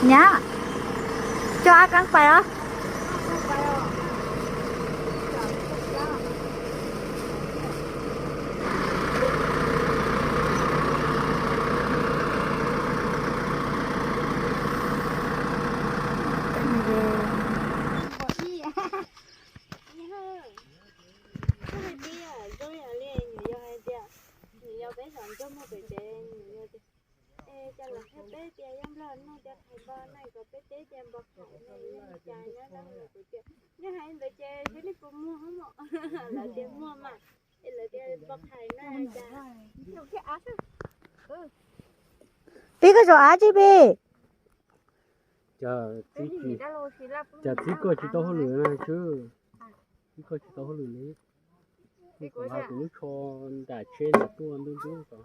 Nhá, cho A Căng pais os. Yog peb zaum nrog muaj pem pem, nws yog tias, es cas lawv qhia peb tias yog Nplog no tias Khais Npo na, kom peb teb tias Npo Khais na, yog cas nyob rau kuv tias, yog hais ntawd ces xyov nej puas muag hos mog. Lawv tias muag mas, es lawv tias Npo Khais na cas. Pib koj zaum av tsis pib? Cas txib koj tsis tau hauj lwm na, txib koj tsis tau hauj lwm li. Kuv hais tus lub tsho nram tsheb nram tuaj ntuj ntuj tom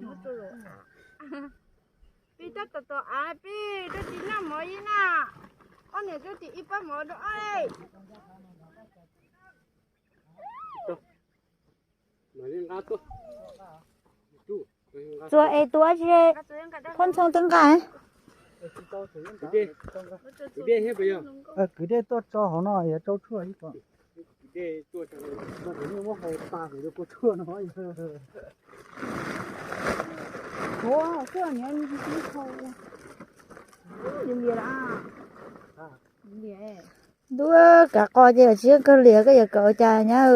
qab tuaj. Peb tab tom tom av peb rau tsis noj mov ib na. Ob niam rau tsis ib pob mov rau os. Txuas es tus dab tsi, phob ntxhoo twb nqa. Kwv dej tuaj tso hauv no yog tsau tshuaj ib ko. Muab hau tas kuv yuav kua tshuaj no. Ua xwb niam, ib hau. Liam liam. Ntuj, kav qos ces tsis yeej kawg liam, koj yuav kawm ua cas nyab.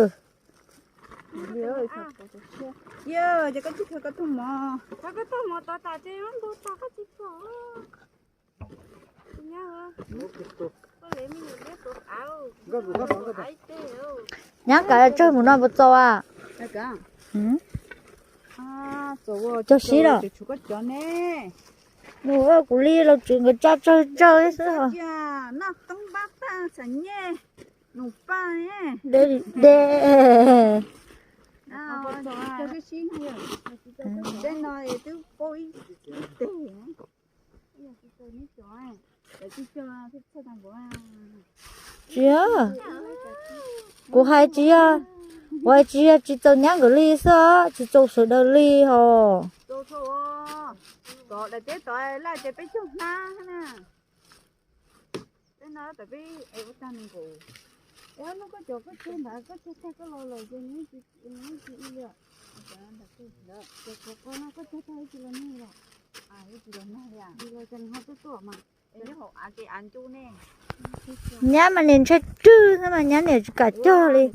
Ces koj tsis khaws koj tug mov, koj tug mov tod tas ces ntug tas koj tsis pom. Nyab kav tsawg mus no puas txaus a? Cog sib lawm. Nws kuv li los tsis nkawd tsa tsawg tsawg xwb. De, de. Tsis yog, kuv hais tsis yog, kuv hais tsis yog tsis txaus nyab nkawd li xwb, tsis txaus sawv daws li hos. Nyab mas niam ntshai rwg xwb mas nyab niam tsis kam cog li.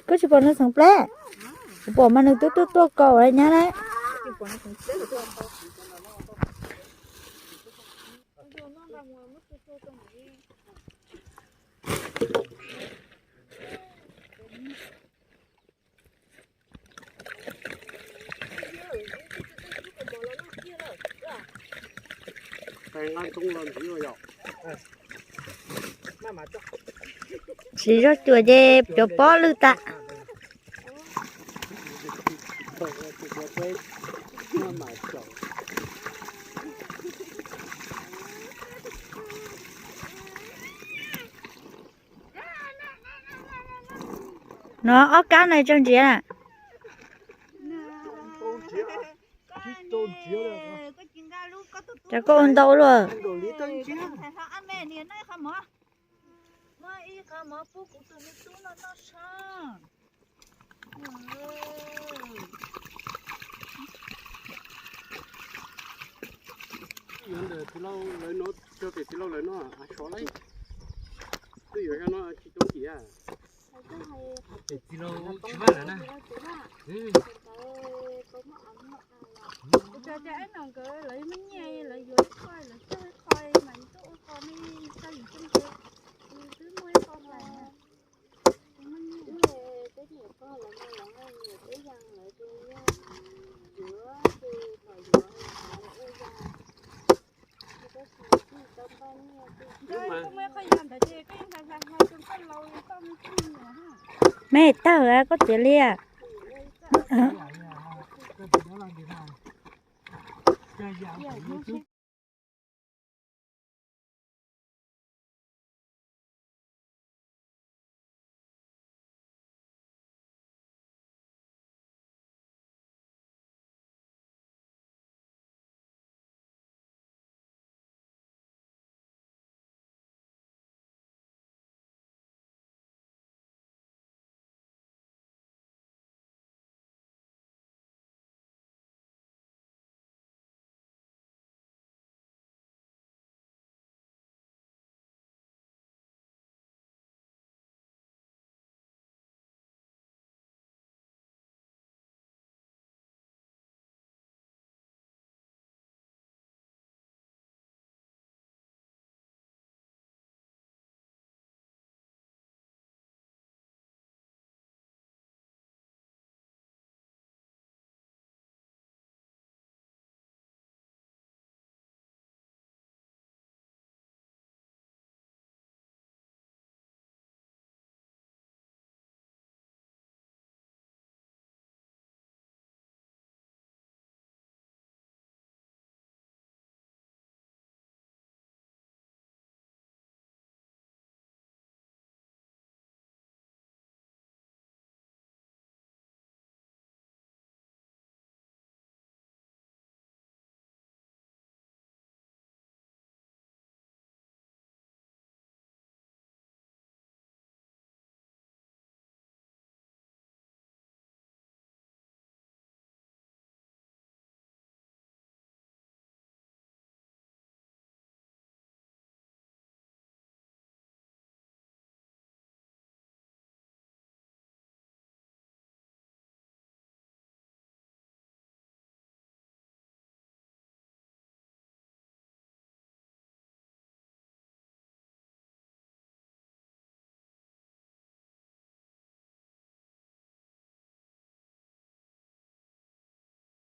Koj tsis pom nws xeev pleb? Kuv pom mas nws twb tuaj tuaj kaus lawm nyab na. Tsis zog cuam ces cov pob lwj tas. No ob kab no tso ntsiav na. Cas koj ua ntau luaj. Me tawg koj txiav liaj. Cov los ntawm no, cov yam ntawm no xwb.